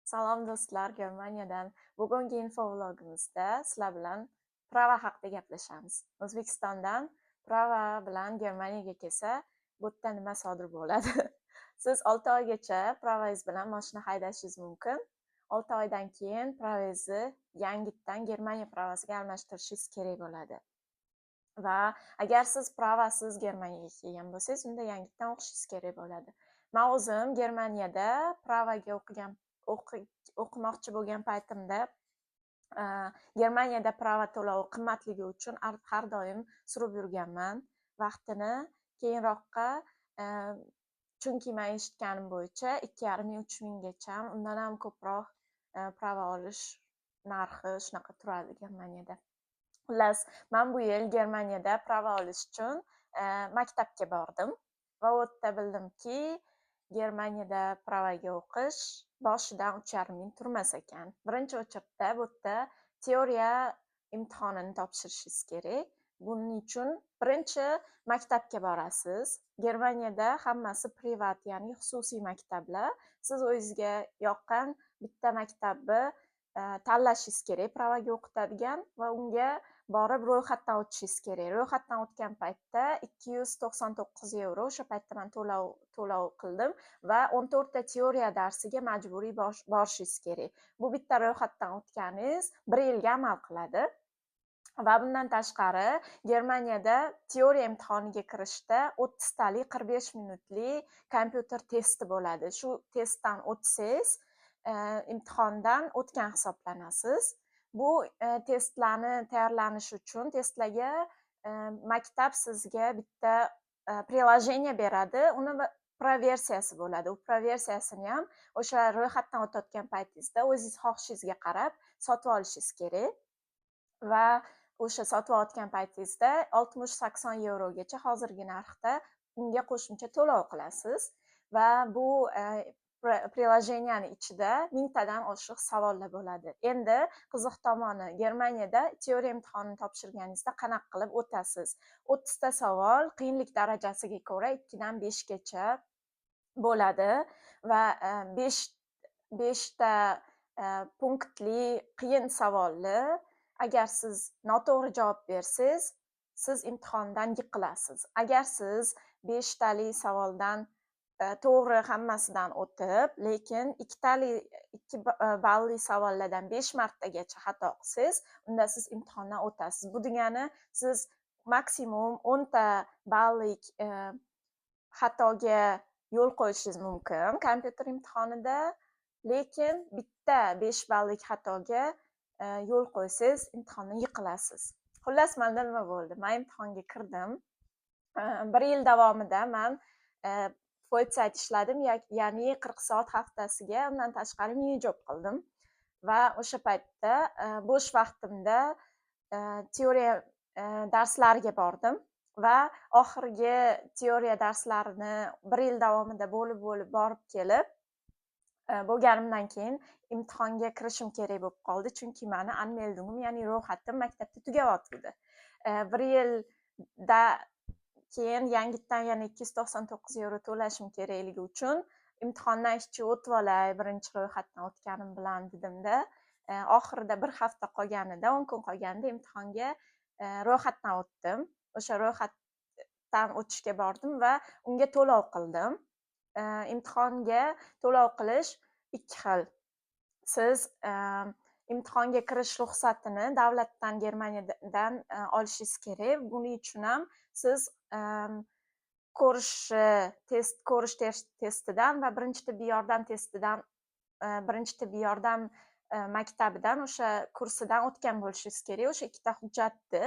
Salom, do'stlar, Germaniyadan. Bugungi infovlogimizda sizlar bilan права haqida gaplashamiz. O'zbekistondan права bilan Germaniyaga kelsa, bu yerda nima sodir bo'ladi? Siz 6 oygacha права ngiz bilan mashina haydashingiz mumkin. 6 oydan keyin права ngizni yangitdan Germaniya права siga almashtirishingiz kerak bo'ladi. Va agar siz права siz Germaniyaga kelgan bo'lsangiz, unda yangitdan o'qishingiz kerak bo'ladi. Man o'zim Germaniyada права ga o'qimoqchi bo'lgan paytimda Germaniyada права to'lovi qimmatligi uchun har doim surib yurganman vaqtini keyinroqqa, chunki man eshitganim bo'yicha 2,5 ming, 3 minggacha, undan ham ko'proq права olish narxi shunaqa turadi Germaniyada. Xullas, man bu yil Germaniyada права olish uchun maktabga bordim va u yerda bildimki, Germaniyada права ga o'qish boshidan 3,5 ming turmas ekan. Birinchi очередь da bu yerda теория imtihonini topshirishingiz kerak. Buning uchun birinchi maktabga borasiz. Germaniyada hammasi privat, ya'ni xususiy maktablar. Siz o'zingizga yoqqan bitta maktabni tanlashingiz kerak права ga o'qitadigan va unga borib ro'yxatdan o'tishingiz kerak. Ro'yxatdan o'tgan paytda 299 yevro o'sha paytda man to'lov qildim va 14 ta теория darsiga majburiy borishingiz kerak. Bu bitta ro'yxatdan o'tganingiz bir yilga amal qiladi. Va bundan tashqari, Germaniyada теория imtihoniga kirishda 30 talik 45 minutli kompyuter testi bo'ladi. Shu testdan o'tsangiz, imtihondan o'tgan hisoblanasiz. Bu testlarni tayyorlanish uchun testlarga maktab sizga bitta приложение beradi. Uni pro versiyasi bo'ladi. U pro versiyasini ham o'sha ro'yxatdan o'tayotgan paytingizda o'zingiz xohishingizga qarab sotib olishingiz kerak va o'sha sotib olayotgan paytingizda 60-80 yevrogacha hozirgi narxda unga qo'shimcha to'lov qilasiz. Va bu приложения ni ichida 1000 tadan oshiq savollar bo'ladi. Endi qiziq tomoni, Germaniyada теория imtihonini topshirganingizda qanaqa qilib o'tasiz? 30 ta savol qiyinlik darajasiga ko'ra 2 dan 5 gacha bo'ladi va beshta punktli qiyin savolni agar siz noto'g'ri javob bersangiz, siz imtihondan yiqilasiz. Agar siz beshtali savoldan to'g'ri hammasidan o'tib, lekin ikkitali 2 balli savollardan 5 martagacha xato qilsangiz, unda siz imtihondan o'tasiz. Bu degani, siz maksimum 10 ta ballik xatoga yo'l qo'yishingiz mumkin kompyuter imtihonida, lekin bitta 5 ballik xatoga yo'l qo'ysangiz, imtihondan yiqilasiz. Xullas, manda nima bo'ldi? Man imtihonga kirdim. Bir yil davomida man Vollzeit ishladim, ya'ni 40 soat haftasiga. Undan tashqari Minijob qildim va o'sha paytda bo'sh vaqtimda теория darslariga bordim va oxirgi теория darslarini bir yil davomida bo'lib bo'lib borib kelib bo'lganimdan keyin imtihonga kirishim kerak bo'lib qoldi, chunki mani Anmeldung im, ya'ni ro'yxatim maktabda tugayotgandi. Bir yilda keyin yangitdan yana 299 yevro to'lashim kerakligi uchun imtihondan ishchi o'tib olay birinchi ro'yxatdan o'tganim bilan dedimda, oxirida bir hafta qolganida, 10 kun qolganida imtihonga ro'yxatdan o'tdim. O'sha ro'yxatdan o'tishga bordim va unga to'lov qildim. Imtihonga to'lov qilish ikki xil. Siz imtihonga kirish ruxsatini davlatdan, Germaniyadan olishingiz kerak. Buning uchun ham siz ko'rish test, ko'rish testidan va birinchi tibbiy yordam testidan, birinchi tibbiy yordam maktabidan, o'sha kursidan o'tgan bo'lishingiz kerak. O'sha ikkita hujjatni,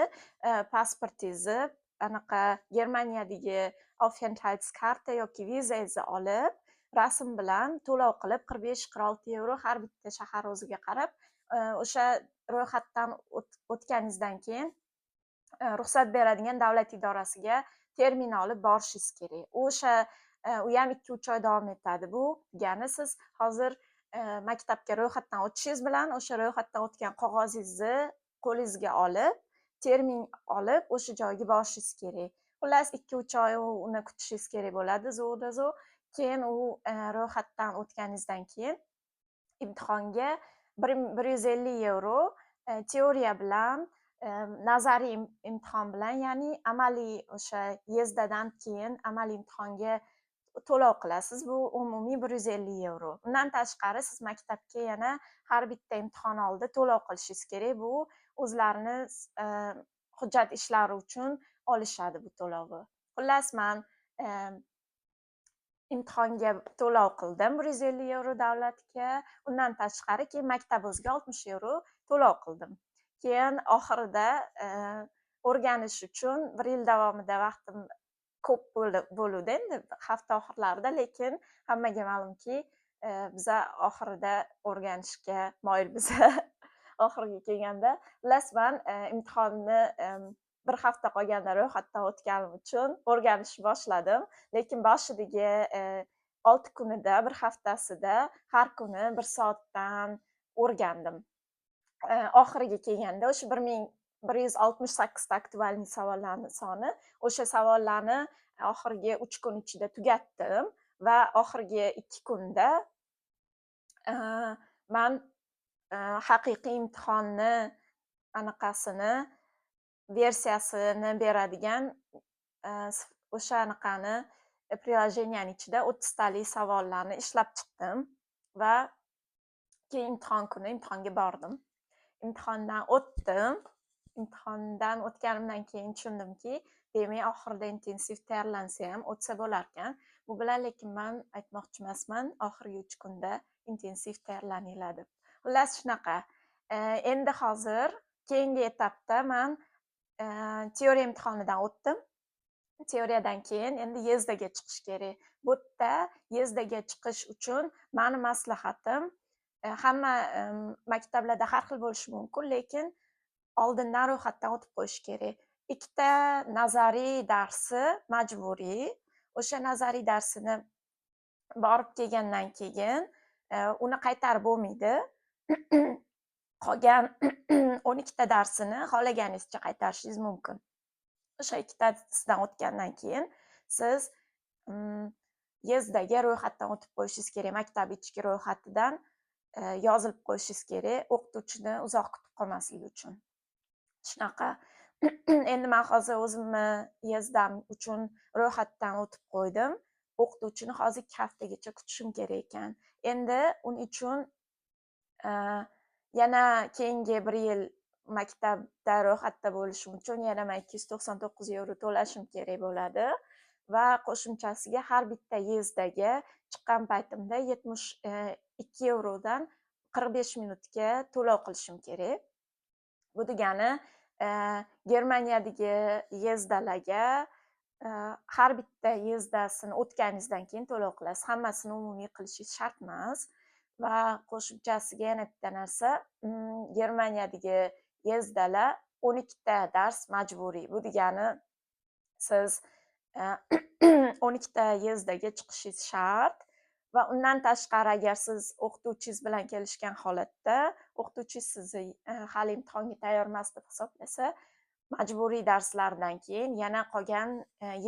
pasportingizni, anaqa Germaniyadagi Aufenthaltskarte yoki vizangizni olib, rasm bilan to'lov qilib, 45-46 yevro har bitta shahar o'ziga qarab, o'sha ro'yxatdan o'tganingizdan keyin ruxsat beradigan davlat idorasiga Termin olib borishingiz kerak. O'sha u ham 2-3 oy davom etadi. Bu degani, siz hozir maktabga ro'yxatdan o'tishingiz bilan o'sha ro'yxatdan o'tgan qog'ozingizni qo'lingizga olib, Termin olib, o'sha joyga borishingiz kerak. Xullas, 2-3 oy uni kutishingiz kerak bo'ladi zo'rda zo'r. Keyin u ro'yxatdan o'tganingizdan keyin Imtihonga 150 yevro teoriya bilan, nazariy imtihon bilan, ya'ni amaliy, o'sha ЕСДАdan keyin amaliy imtihonga to'lov qilasiz. Bu umumiy 150 yevro. Undan tashqari, siz maktabga yana har bitta imtihon oldida to'lov qilishingiz kerak. Bu o'zlarini hujjat ishlari uchun olishadi bu to'lovni. Xullas, man imtihonga to'lov qildim 150 yevro davlatga. Undan tashqari, keyin maktab o'ziga 60 yevro to'lov qildim. Keyin oxirida o'rganish uchun bir yil davomida vaqtim ko'p bo'luvdi endi hafta oxirlarida, lekin hammaga ma'lumki, biza oxirida o'rganishga moyilmiz oxiriga kelganda. Xullas, man imtihonni bir hafta qolganda ro'yxatdan o'tganim uchun o'rganishni boshladim, lekin boshidagi 6 kunida, bir haftasida har kuni bir soatdan o'rgandim. Oxiriga kelganda o'sha 1168 ta актуальный savollarni soni, o'sha savollarni oxirgi 3 kun ichida tugatdim va oxirgi 2 kunda man haqiqiy imtihonni anaqasini, versiyasini beradigan o'sha anaqani, приложения ni ichida 30 talik savollarni ishlab chiqdim va keyin imtihon kuni imtihonga bordim, imtihondan o'tdim. Imtihondan o'tganimdan keyin tushundimki, demak, oxirida intensiv tayyorlansa ham o'tsa bo'larkan. Bu bilan lekin man aytmoqchi emasman, oxirgi 3 kunda intensiv tayyorlaninglar deb. Xullas, shunaqa. Endi hozir keyingi etapda man teoriya imtihonidan o'tdim. Teoriyadan keyin endi ЕСДАga chiqish kerak. Bu yerda ЕСДАga chiqish uchun mani maslahatim, hamma maktablarda har xil bo'lishi mumkin, lekin oldindan ro'yxatdan o'tib qo'yish kerak. Ikkita nazariy darsi majburiy. O'sha nazariy darsini borib kelgandan keyin uni qaytarib bo'lmaydi. Qolgan 12 ta darsini xohlaganingizcha qaytarishingiz mumkin. O'sha ikkitasidan o'tgandan keyin siz ЕСДАga ro'yxatdan o'tib qo'yishingiz kerak, maktab ichki ro'yxatidan yozilib qo'yishingiz kerak, o'qituvchini uzoq kutib qolmasligi uchun. Shunaqa. Endi man hozir o'zimni ЕСДАm uchun ro'yxatdan o'tib qo'ydim. O'qituvchini hozir 2 haftagacha kutishim kerak ekan. Endi uning uchun yana keyingi bir yil maktabda ro'yxatda bo'lishim uchun yana man 299 yevro to'lashim kerak bo'ladi va qo'shimchasiga har bitta ЕСДАga chiqqan paytimda 72 yevrodan 45 minutga to'lov qilishim kerak. Bu degani, Germaniyadagi ЕСДАlarga har bitta ЕСДАsini o'tganingizdan keyin to'lov qilasiz. Hammasini umumiy qilishingiz shart emas. Va qo'shimchasiga yana bitta narsa: Germaniyadagi ЕСДАlar 12 ta dars majburiy. Bu degani, siz 12 ta ЕСДАga chiqishingiz shart va undan tashqari, agar siz o'qituvchingiz bilan kelishgan holatda, o'qituvchingiz sizni hali imtihonga tayyor emas deb hisoblasa, majburiy darslardan keyin yana qolgan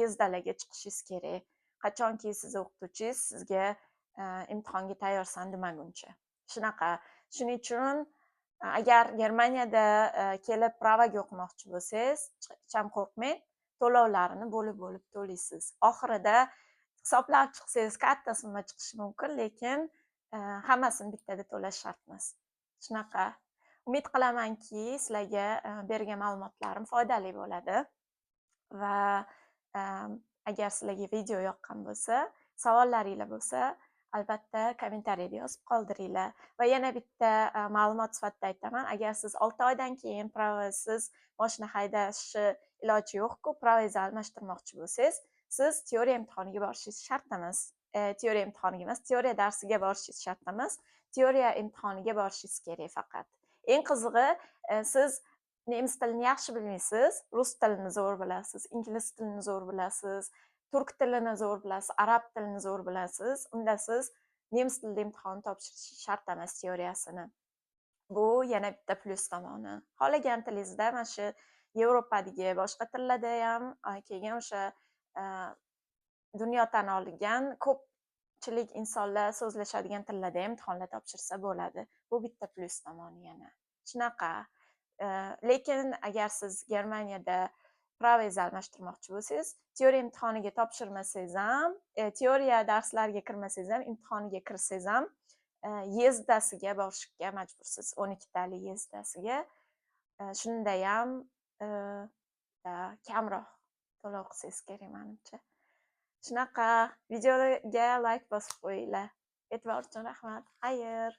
ЕСДАlarga chiqishingiz kerak, qachonki sizni o'qituvchingiz sizga imtihonga tayyorsan demaguncha. Shunaqa. Shuning uchun agar Germaniyada kelib права ga o'qimoqchi bo'lsangiz, hech ham qo'rqmang, to'lovlarini bo'lib bo'lib to'laysiz. Oxirida hisoblab chiqsangiz, katta summa chiqishi mumkin, lekin hammasini bittada to'lash shart emas. Shunaqa. Umid qilamanki, sizlarga bergan ma'lumotlarim foydali bo'ladi va agar sizlarga video yoqqan bo'lsa, savollaringlar bo'lsa, albatta kommentariyada yozib qoldiringlar. Va yana bitta ma'lumot sifatida aytaman: agar siz 6 oydan keyin права siz moshina haydashni iloji yo'qku, права ngizni almashtirmoqchi bo'lsangiz, siz teoriya imtihoniga borishingiz shart emas. Teoriya imtihoniga emas, teoriya darsiga borishingiz shart emas, teoriya imtihoniga borishingiz kerak faqat. Eng qizig'i, siz nemis tilini yaxshi bilmaysiz, rus tilini zo'r bilasiz, ingliz tilini zo'r bilasiz, turk tilini zo'r bilasiz, arab tilini zo'r bilasiz, unda siz nemis tilida imtihon topshirish shart emas teoriyasini. Bu yana bitta plyus tomoni. Xohlagan tilingizda, mana shu Yevropadagi boshqa tillarda ham, keyin o'sha dunyo tan olgan ko'pchilik Ko'pchilik insonlar so'zlashadigan tillarda ham imtihonlar topshirsa bo'ladi. Bu bitta plyus tomoni yana. Shunaqa. Lekin agar siz Germaniyada права ngizni almashtirmoqchi bo'lsangiz, teoriya imtihoniga topshirmasangiz ham, teoriya darslariga kirmasangiz ham, imtihoniga kirsangiz ham, езда siga borishga majbursiz. 12 tali езда siga. Shundayam kamroq to'lov qilsangiz kerak manimcha. Shunaqa, videoga layk bosib qo'yinglar. E'tibor uchun rahmat. Xayr.